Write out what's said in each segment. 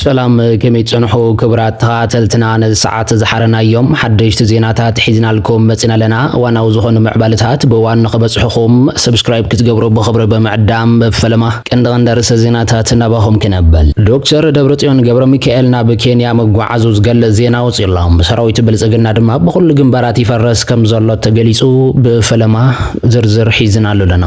ሰላም፣ ከመይ ትጸንሑ ክቡራት ተኸታተልትና? ነዚ ሰዓት ዝሓረናዮም ሓደሽቲ ዜናታት ሒዝናልኩም መጺና ኣለና። እዋናዊ ዝኾኑ ምዕባለታት ብእዋኑ ንኽበጽሑኹም ሰብስክራይብ ክትገብሩ ብኽብሪ ብምዕዳም፣ ብፈለማ ቀንዲ ቀንዲ ርእሰ ዜናታት ናባኹም ክነብል። ዶክተር ደብረጽዮን ገብረ ሚካኤል ናብ ኬንያ ምጓዓዙ ዝገልጽ ዜና ወጺኡ ኣሎ። ሰራዊት ብልጽግና ድማ ብኹሉ ግንባራት ይፈርስ ከም ዘሎ ተገሊጹ፣ ብፈለማ ዝርዝር ሒዝናሉ ኣለና።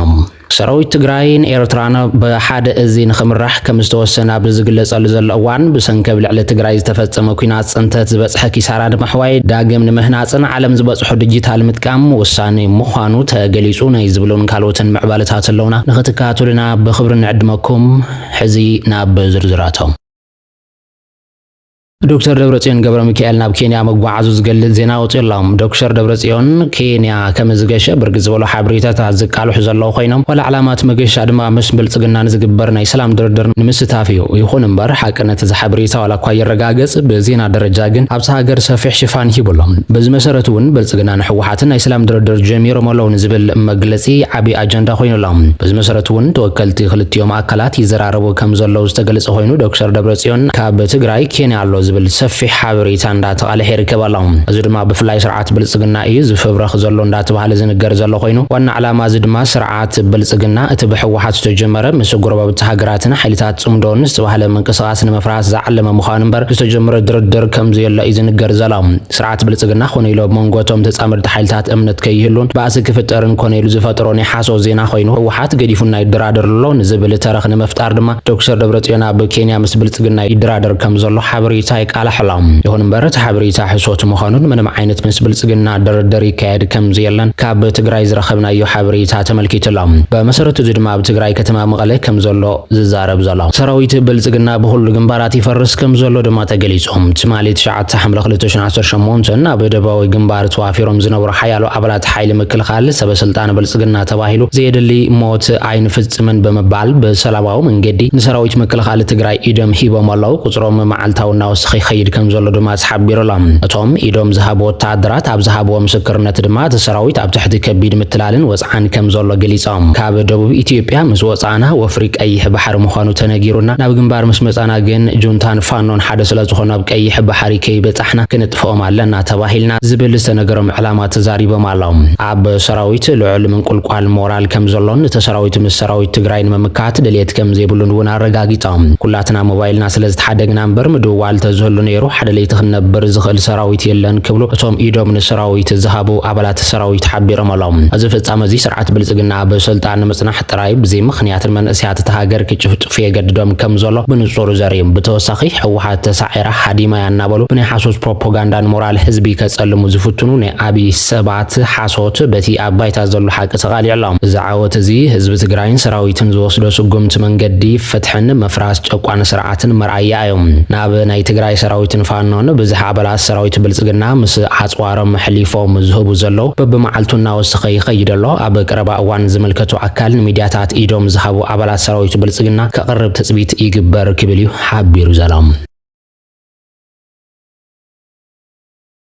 ሰራዊት ትግራይን ኤርትራን ብሓደ እዚ ንኽምራሕ ከም ዝተወሰነ ኣብ ዝግለጸሉ ዘሎ እዋን፣ ብሰንኪ ኣብ ልዕሊ ትግራይ ዝተፈጸመ ኲናት ጽንተት ዝበጽሐ ኪሳራ ንምሕዋይ ዳግም ንምህናጽን ዓለም ዝበጽሖ ዲጂታል ምጥቃም ወሳኒ ምዃኑ ተገሊጹ። ናይ ዝብሉን ካልኦትን ምዕባለታት ኣለውና፣ ንኽትከታተሉና ብኽብሪ ንዕድመኩም። ሕዚ ናብ ዝርዝራቶም። ዶክተር ደብረጽዮን ገብረ ሚካኤል ናብ ኬንያ መጓዓዙ ዝገልጽ ዜና ወጺኡ ኣሎ። ዶክተር ደብረጽዮን ኬንያ ከም ዝገሸ ብርግጽ ዝበሉ ሓበሬታታት ዝቃልሑ ዘለዉ ኮይኖም፣ ዋላ ዕላማ እቲ መገሻ ድማ ምስ ብልጽግና ንዝግበር ናይ ሰላም ድርድር ንምስታፍ እዩ። ይኹን እምበር፣ ሓቅነት እዚ ሓበሬታ ዋላ እኳ ይረጋገጽ፣ ብዜና ደረጃ ግን ኣብቲ ሃገር ሰፊሕ ሽፋን ሂቡ ኣሎ። በዚ መሰረት እውን ብልጽግናን ህወሓትን ናይ ሰላም ድርድር ጀሚሮም ኣለዉ ንዝብል መግለጺ ዓቢ ኣጀንዳ ኮይኑ ኣሎ። በዚ መሰረት እውን ተወከልቲ ክልቲኦም ኣካላት ይዘራረቡ ከም ዘለዉ ዝተገለጸ ኮይኑ፣ ዶክተር ደብረጽዮን ካብ ትግራይ ኬንያ ኣሎ ዝብል ሰፊሕ ሓበሬታ እንዳተቓልሐ ይርከብ ኣሎ። እዚ ድማ ብፍላይ ስርዓት ብልጽግና እዩ ዝፍብረኽ ዘሎ እንዳተባሃለ ዝንገር ዘሎ ኮይኑ፣ ዋና ዕላማ እዚ ድማ ስርዓት ብልጽግና እቲ ብህወሓት ዝተጀመረ ምስ ጎረባብቲ ሃገራትን ሓይልታት ጽምዶን ዝተባህለ ምንቅስቓስ ንምፍራስ ዝዓለመ ምዃኑ እምበር፣ ዝተጀመረ ድርድር ከም ዘየሎ እዩ ዝንገር ዘሎ። ስርዓት ብልጽግና ኮነ ኢሉ ኣብ መንጎ እቶም ተጻመድቲ ሓይልታት እምነት ከይህሉን ባእሲ ክፍጠርን ኮነ ኢሉ ዝፈጠሮ ናይ ሓሶት ዜና ኮይኑ፣ ህወሓት ገዲፉና ይደራደር ኣሎ ንዝብል ተረኽ ንምፍጣር ድማ ዶክተር ደብረጽዮን ኣብ ኬንያ ምስ ብልጽግና ይደራደር ከም ዘሎ ሓበሬታ ይቃላሕ ኣሎ። ይኹን እምበር፣ እቲ ሓበሬታ ሕሶት ምዃኑን ምንም ዓይነት ምስ ብልጽግና ድርድር ይካየድ ከም ዘየለን ካብ ትግራይ ዝረኸብናዮ ሓበሬታ ተመልኪቱ ኣሎ። ብመሰረቱ እዚ ድማ ኣብ ትግራይ ከተማ መቐለ ከም ዘሎ ዝዛረብ ዘሎ። ሰራዊት ብልጽግና ብኹሉ ግንባራት ይፈርስ ከም ዘሎ ድማ ተገሊጹ። ትማሊ ትሽዓተ ሓምለ ክልተ ሽሕን ዓሰርተ ሸሞንተን ኣብ ደቡባዊ ግንባር ተዋፊሮም ዝነበሩ ሓያሎ ኣባላት ሓይሊ ምክልኻል ሰበ ስልጣን ብልጽግና ተባሂሉ ዘየድሊ ሞት ኣይንፍጽምን ብምባል ብሰላማዊ መንገዲ ንሰራዊት ምክልኻል ትግራይ ኢዶም ሂቦም ኣለዉ። ቁጽሮም መዓልታዊ እናወሰኸ ይኸይድ ከም ዘሎ ድማ ተሓቢሩ ኣሎ። እቶም ኢዶም ዝሃቡ ወተሃደራት ኣብ ዝሃብዎ ምስክርነት ድማ እቲ ሰራዊት ኣብ ትሕቲ ከቢድ ምትላልን ወጽዓን ከም ዘሎ ገሊጾም። ካብ ደቡብ ኢትዮጵያ ምስ ወጻእና ወፍሪ ቀይሕ ባሕሪ ምዃኑ ተነጊሩና፣ ናብ ግንባር ምስ መጻና ግን ጁንታን ፋኖን ሓደ ስለ ዝኾኑ ኣብ ቀይሕ ባሕሪ ከይበጻሕና ክንጥፍኦም ኣለና ተባሂልና ዝብል ዝተነገሮም ዕላማ ተዛሪቦም ኣለዉ። ኣብ ሰራዊት ልዑል ምንቁልቋል ሞራል ከም ዘሎን እቲ ሰራዊት ምስ ሰራዊት ትግራይ ንምምካት ድልየት ከም ዘይብሉን እውን ኣረጋጊጾም። ኩላትና ሞባይልና ስለ ዝተሓደግና እምበር ምድዋል ተዝህሉ ነይሩ ሓደ ለይቲ ክንነብር ዝኽእል ሰራዊት የለን ክብሉ እቶም ኢዶም ንሰራዊት ዝሃቡ ኣባላት ሰራዊት ሓቢሮም ኣለዉ። እዚ ፍጻመ እዚ ስርዓት ብልጽግና ኣብ ስልጣን ንምጽናሕ ጥራይ ብዘይ ምኽንያት ንመንእሰያት እታ ሃገር ክጭፍጭፉ የገድዶም ከም ዘሎ ብንጹር ዘርኢ እዩ። ብተወሳኺ ህወሓት ተሳዒራ ሃዲማ እያ እናበሉ ብናይ ሓሶት ፕሮፓጋንዳን ሞራል ህዝቢ ከጸልሙ ዝፍትኑ ናይ ኣብይ ሰባት ሓሶት በቲ ኣብ ባይታ ዘሎ ሓቂ ተቓሊዑ ኣሎ። እዚ ዓወት እዚ ህዝቢ ትግራይን ሰራዊትን ዝወስዶ ስጉምቲ መንገዲ ፍትሕን ምፍራስ ጨቋኒ ስርዓትን መርኣያ እዩ። ናብ ናይ ትግራይ ሰራዊትን ፋኖን ብዝሕ ኣባላት ሰራዊት ብልጽግና ምስ ኣጽዋሮም ኣሕሊፎም ዝህቡ ዘለዉ በብመዓልቱ እናወሰኸ ይኸይድ ኣሎ። ኣብ ቀረባ እዋን ዝምልከቶ ኣካል ንሚድያታት ኢዶም ዝሃቡ ኣባላት ሰራዊት ብልጽግና ከቕርብ ትጽቢት ይግበር ክብል እዩ ሓቢሩ ዘሎ።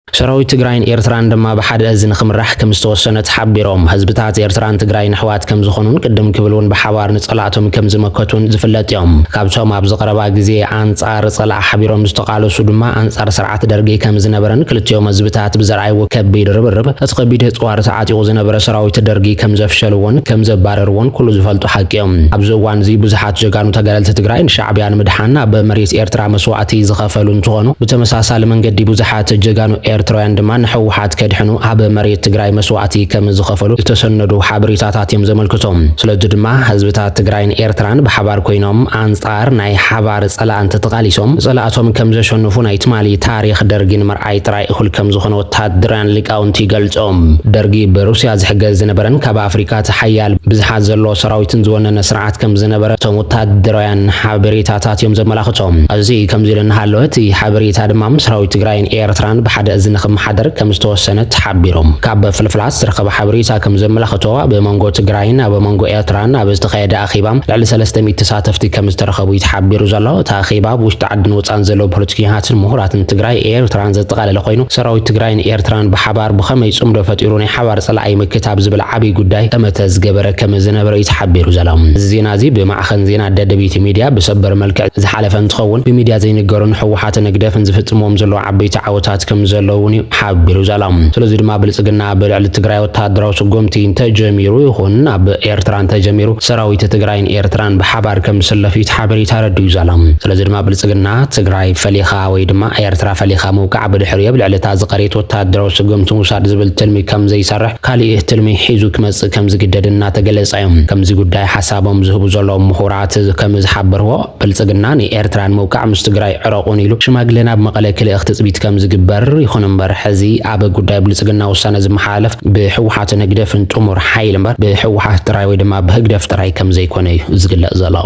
ሰራዊት ትግራይን ኤርትራን ድማ ብሓደ እዚ ንኽምራሕ ከም ዝተወሰነ ተሓቢሮም። ህዝብታት ኤርትራን ትግራይን ኣሕዋት ከም ዝኾኑን ቅድም ክብል እውን ብሓባር ንጸላእቶም ከም ዝመከቱን ዝፍለጥ እዮም። ካብቶም ኣብዚ ቀረባ ግዜ ኣንጻር ጸላእ ሓቢሮም ዝተቓለሱ ድማ ኣንጻር ስርዓት ደርጊ ከም ዝነበረን ክልቲኦም ህዝብታት ብዘርኣይዎ ከቢድ ርብርብ እቲ ከቢድ ኣጽዋር ተዓጢቑ ዝነበረ ሰራዊት ደርጊ ከም ዘፍሸልዎን ከም ዘባረርዎን ኩሉ ዝፈልጦ ሓቂ እዮም። ኣብዚ እዋን እዚ ብዙሓት ጀጋኑ ተጋደልቲ ትግራይ ንሻዕብያ ንምድሓን ኣብ መሬት ኤርትራ መስዋእቲ ዝኸፈሉ እንትኾኑ፣ ብተመሳሳሊ መንገዲ ብዙሓት ጀጋኑ ኤርትራውያን ድማ ንህወሓት ከድሕኑ ኣብ መሬት ትግራይ መስዋእቲ ከም ዝኸፈሉ ዝተሰነዱ ሓበሬታታት እዮም ዘመልክቱ። ስለዚ ድማ ህዝብታት ትግራይን ኤርትራን ብሓባር ኮይኖም ኣንጻር ናይ ሓባር ጸላእንቲ ተቓሊሶም ጸላእቶም ከም ዘሸንፉ ናይ ትማሊ ታሪኽ ደርጊ ንምርኣይ ጥራይ እኹል ከም ዝኾነ ወታደራውያን ሊቃውንቲ ይገልጹ። ደርጊ ብሩስያ ዝሕገዝ ዝነበረን ካብ ኣፍሪካ እቲ ሓያል ብዝሓት ዘለዎ ሰራዊትን ዝወነነ ስርዓት ከም ዝነበረ እቶም ወታደራውያን ሓበሬታታት እዮም ዘመላኽቱ። እዚ ከምዚ ኢሉ እናሃለወ እቲ ሓበሬታ ድማ ሰራዊት ትግራይን ኤርትራን ብሓደ እዚ ንክመሓደር ከም ዝተወሰነ ተሓቢሮም። ካብ ፍልፍላት ዝተረኸበ ሓበሬታ ከም ዘመላኽቶ፣ ኣብ መንጎ ትግራይን ኣብ መንጎ ኤርትራን ኣብ ዝተኻየደ ኣኼባ ልዕሊ ሰለስተ ሚእቲ ተሳተፍቲ ከም ዝተረኸቡ እዩ ተሓቢሩ ዘሎ። እቲ ኣኼባ ኣብ ውሽጢ ዓድን ወፃን ዘለዉ ፖለቲከኛታትን ምሁራትን ትግራይ ኤርትራን ዘጠቓለለ ኮይኑ፣ ሰራዊት ትግራይን ኤርትራን ብሓባር ብኸመይ ጽምዶ ፈጢሩ ናይ ሓባር ጸላኢ ምክት ኣብ ዝብል ዓብዪ ጉዳይ ጠመተ ዝገበረ ከም ዝነበረ እዩ ተሓቢሩ ዘሎ። እዚ ዜና እዚ ብማዕኸን ዜና ደደቢት ሚድያ ብሰበር መልክዕ ዝሓለፈ እንትኸውን፣ ብሚድያ ዘይንገሩን ህወሓትን ህግደፍን ዝፍጽምዎም ዘለዉ ዓበይቲ ዓወታት ከም ዘለዉ እውን እዩ ሓቢሩ ዘሎ። ስለዚ ድማ ብልጽግና ኣብ ልዕሊ ትግራይ ወታደራዊ ስጉምቲ እንተጀሚሩ ይኹን ኣብ ኤርትራ እንተጀሚሩ፣ ሰራዊት ትግራይን ኤርትራን ብሓባር ከም ዝስለፍ እዩ እቲ ሓበሬታ ኣረዲኡ ዘሎ። ስለዚ ድማ ብልጽግና ትግራይ ፈሊኻ ወይ ድማ ኤርትራ ፈሊኻ ምውቃዕ ብድሕሪኡ ኣብ ልዕሊ እታ ዝቐረየት ወታደራዊ ስጉምቲ ምውሳድ ዝብል ትልሚ ከም ዘይሰርሕ፣ ካሊእ ትልሚ ሒዙ ክመጽእ ከም ዝግደድ እናተገለጸ እዩ። ከምዚ ጉዳይ ሓሳቦም ዝህቡ ዘለዉ ምሁራት ከም ዝሓበርዎ፣ ብልጽግና ንኤርትራ ንምውቃዕ ምስ ትግራይ ዕረቑን ኢሉ ሽማግለ ናብ መቐለ ክልእኽ ትጽቢት ከም ዝግበር፣ ይኹን እምበር ሕዚ ኣብ ጉዳይ ብልጽግና ውሳነ ዝመሓላለፍ ብህወሓትን ህግደፍን ጥሙር ሓይሊ እምበር ብህወሓት ጥራይ ወይ ድማ ብህግደፍ ጥራይ ከም ዘይኮነ እዩ ዝግለጽ ዘሎ።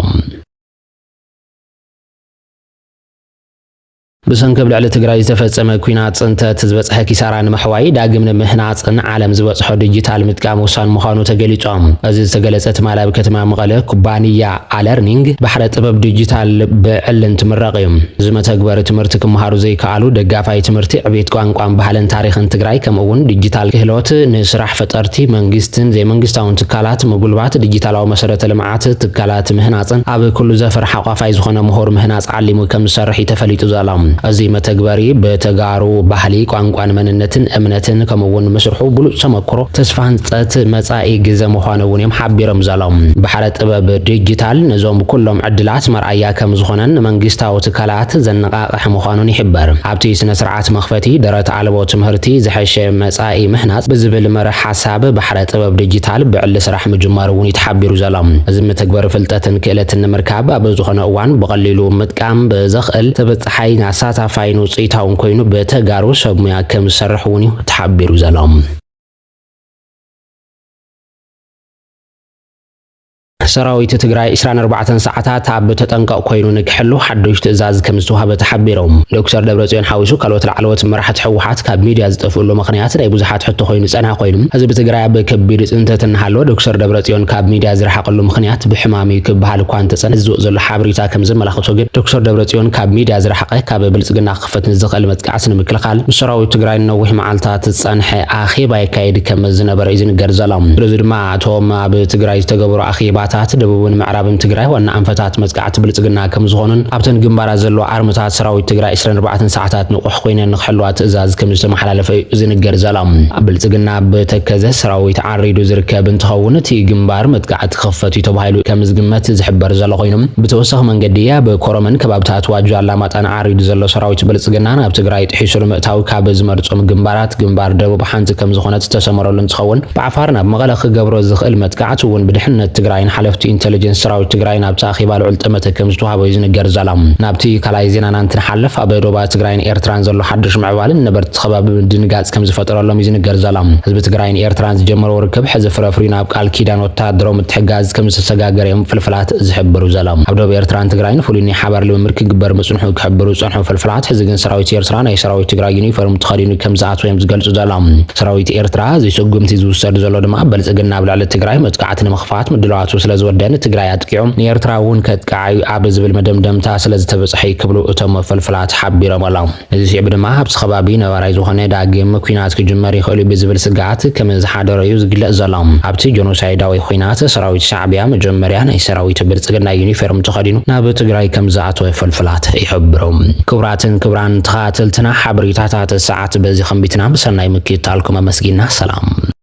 ብሰንኪ ኣብ ልዕሊ ትግራይ ዝተፈጸመ ኲናት ጽንተት ዝበጽሐ ኪሳራ ንምሕዋይ ዳግም ንምህናጽን ዓለም ዝበጽሖ ዲጂታል ምጥቃም ወሳኒ ምዃኑ ተገሊጹ። እዚ ዝተገለጸ ትማሊ ኣብ ከተማ መቐለ ኩባንያ ኣለርኒንግ ባሕረ ጥበብ ዲጂታል ብዕል እንትምረቕ እዩ። እዚ መተግበሪ ትምህርቲ ክመሃሩ ዘይከኣሉ ደጋፋይ ትምህርቲ፣ ዕቤት ቋንቋን ባህልን ታሪኽን ትግራይ፣ ከምኡ እውን ዲጂታል ክህሎት ንስራሕ ፈጠርቲ፣ መንግስትን ዘይመንግስታውን ትካላት ምጉልባት፣ ዲጂታላዊ መሰረተ ልምዓት ትካላት ምህናፅን ኣብ ኩሉ ዘፈር ሓቋፋይ ዝኾነ ምሁር ምህናፅ ዓሊሙ ከም ዝሰርሕ እዩ ተፈሊጡ ዘሎ። እዚ መተግበሪ ብተጋሩ ባህሊ፣ ቋንቋን መንነትን እምነትን ከምኡ እውን ምስርሑ ብሉፅ ተመክሮ፣ ተስፋ ህንፀት መፃኢ ግዘ ምዃኑ እውን እዮም ሓቢሮም ዘለዉ። ባሕረ ጥበብ ዲጂታል ነዞም ኩሎም ዕድላት መርኣያ ከም ዝኾነን ንመንግስታዊ ትካላት ዘነቓቕሕ ምዃኑን ይሕበር። ኣብቲ ስነ ስርዓት መኽፈቲ ደረት ኣልቦ ትምህርቲ ዝሐሸ መፃኢ ምህናፅ ብዝብል መርሕ ሓሳብ ባሕረ ጥበብ ዲጂታል ብዕሊ ስራሕ ምጅማሩ እውን እዩ ተሓቢሩ ዘሎ። እዚ መተግበሪ ፍልጠትን ክእለትን ንምርካብ ኣብ ዝኾነ እዋን ብቐሊሉ ምጥቃም ብዘኽእል ተበፃሓይን ኣሳታፋይን ውፅኢታውን ኮይኑ ብተጋሩ ሰብ ሙያ ከም ዝሰርሕ እውን እዩ ተሓቢሩ ዘሎ። ሰራዊት ትግራይ ዕስራን ኣርባዕተን ሰዓታት ኣብ ተጠንቀቕ ኮይኑ ንክሕሉ ሓዱሽ ትእዛዝ ከም ዝተዋህበ ተሓቢሮም። ዶክተር ደብረጽዮን ሓዊሱ ካልኦት ላዕለዎት መራሕቲ ህወሓት ካብ ሚድያ ዝጠፍእሉ ምኽንያት ናይ ብዙሓት ሕቶ ኮይኑ ዝጸንሐ ኮይኑ፣ ህዝቢ ትግራይ ኣብ ከቢድ ጽንተት እናሃለወ ዶክተር ደብረጽዮን ካብ ሚድያ ዝረሓቐሉ ምኽንያት ብሕማም እዩ ክበሃል እኳ እንተጸንሐ፣ ዝወጽእ ዘሎ ሓበሬታ ከም ዘመላኽቶ ግን ዶክተር ደብረጽዮን ካብ ሚድያ ዝረሓቐ ካብ ብልጽግና ክኽፈት ንዝኽእል መጥቃዕቲ ንምክልኻል ምስ ሰራዊት ትግራይ ንነዊሕ መዓልታት ዝጸንሐ ኣኼባ የካይድ ከም ዝነበረ እዩ ዝንገር ዘሎ። ስለዚ ድማ እቶም ኣብ ትግራይ ዝተገበሩ ኣኼባታት ደቡብን ምዕራብን ትግራይ ዋና ኣንፈታት መጥቃዕቲ ብልጽግና ከም ዝኾኑን ኣብተን ግንባራት ዘለዋ ኣርምታት ሰራዊት ትግራይ ዕስራን ኣርባዕተን ሰዓታት ንቑሕ ኮይነን ንክሕልዋ ትእዛዝ ከም ዝተመሓላለፈ እዩ ዝንገር ዘሎ። ብልጽግና ብተከዘ ሰራዊት ዓሪዱ ዝርከብ እንትኸውን፣ እቲ ግንባር መጥቃዕቲ ክኽፈት እዩ ተባሂሉ ከም ዝግመት ዝሕበር ዘሎ ኮይኑ፣ ብተወሳኺ መንገዲ ኣብ ኮረምን ከባብታት ዋጆ ኣላማጣን ዓሪዱ ዘሎ ሰራዊት ብልጽግና ናብ ትግራይ ጥሒሱ ንምእታው ካብ ዝመርጾም ግንባራት ግንባር ደቡብ ሓንቲ ከም ዝኾነት ዝተሰመረሉ እንትኸውን፣ ብዓፋር ናብ መቐለ ክገብሮ ዝኽእል መጥቃዕቲ እውን ብድሕነት ትግራይን ሓለፍቲ ኢንተሊጀንስ ሰራዊት ትግራይን ኣብቲ ኣኼባ ልዑል ጠመተ ከም ዝተዋህቦ እዩ ዝንገር ዘሎ። ናብቲ ካልኣይ ዜናና እንትንሓልፍ፣ ኣብ ዶባት ትግራይን ኤርትራን ዘሎ ሓድሽ ምዕባልን ነበርቲ ከባቢ ምድንጋጽ ከም ዝፈጠረሎም እዩ ዝንገር ዘሎ። ህዝቢ ትግራይን ኤርትራን ዝጀመረዎ ርክብ ሕዚ ፍረ ኣፍርዩ ናብ ቃል ኪዳን ወታደራዊ ምትሕጋዝ ከም ዝተሰጋገረ እዮም ፍልፍላት ዝሕብሩ ዘለዉ። ኣብ ደቡብ ኤርትራን ትግራይን ፍሉይ ናይ ሓባር ልምምድ ክግበር ምጽንሑ ክሕብሩ ዝጸንሑ ፍልፍላት፣ ሕዚ ግን ሰራዊት ኤርትራ ናይ ሰራዊት ትግራይ ዩኒፎርም ተኸዲኑ ከም ዝኣትወ እዮም ዝገልጹ ዘለዉ። ሰራዊት ኤርትራ እዚ ስጉምቲ ዝውሰድ ዘሎ ድማ ብልጽግና ኣብ ልዕሊ ትግራይ መጥቃዕቲ ንምኽፋት ምድላዋቱ ስለ ዝወደን ትግራይ ኣጥቂዑ ንኤርትራ እውን ከጥቅዓ እዩ ኣብ ዝብል መደምደምታ ስለ ዝተበጽሐ እዩ ክብሉ እቶም ፍልፍላት ሓቢሮም ኣለዉ። እዚ ስዒቡ ድማ ኣብቲ ከባቢ ነባራይ ዝኾነ ዳግም ኲናት ክጅመር ይኽእል እዩ ብዝብል ስግኣት ከም ዝሓደሮ እዩ ዝግለጽ ዘሎ። ኣብቲ ጀኖሳይዳዊ ኲናት ሰራዊት ሻዕቢያ መጀመርያ ናይ ሰራዊት ብልጽግና ዩኒፎርም ተኸዲኑ ናብ ትግራይ ከም ዝኣተወ ፍልፍላት ይሕብሩ። ክቡራትን ክቡራን ተኸታተልትና፣ ሓበሬታታት ሰዓት በዚ ከንቢትና፣ ብሰናይ ምክትታልኩም ኣመስጊና። ሰላም።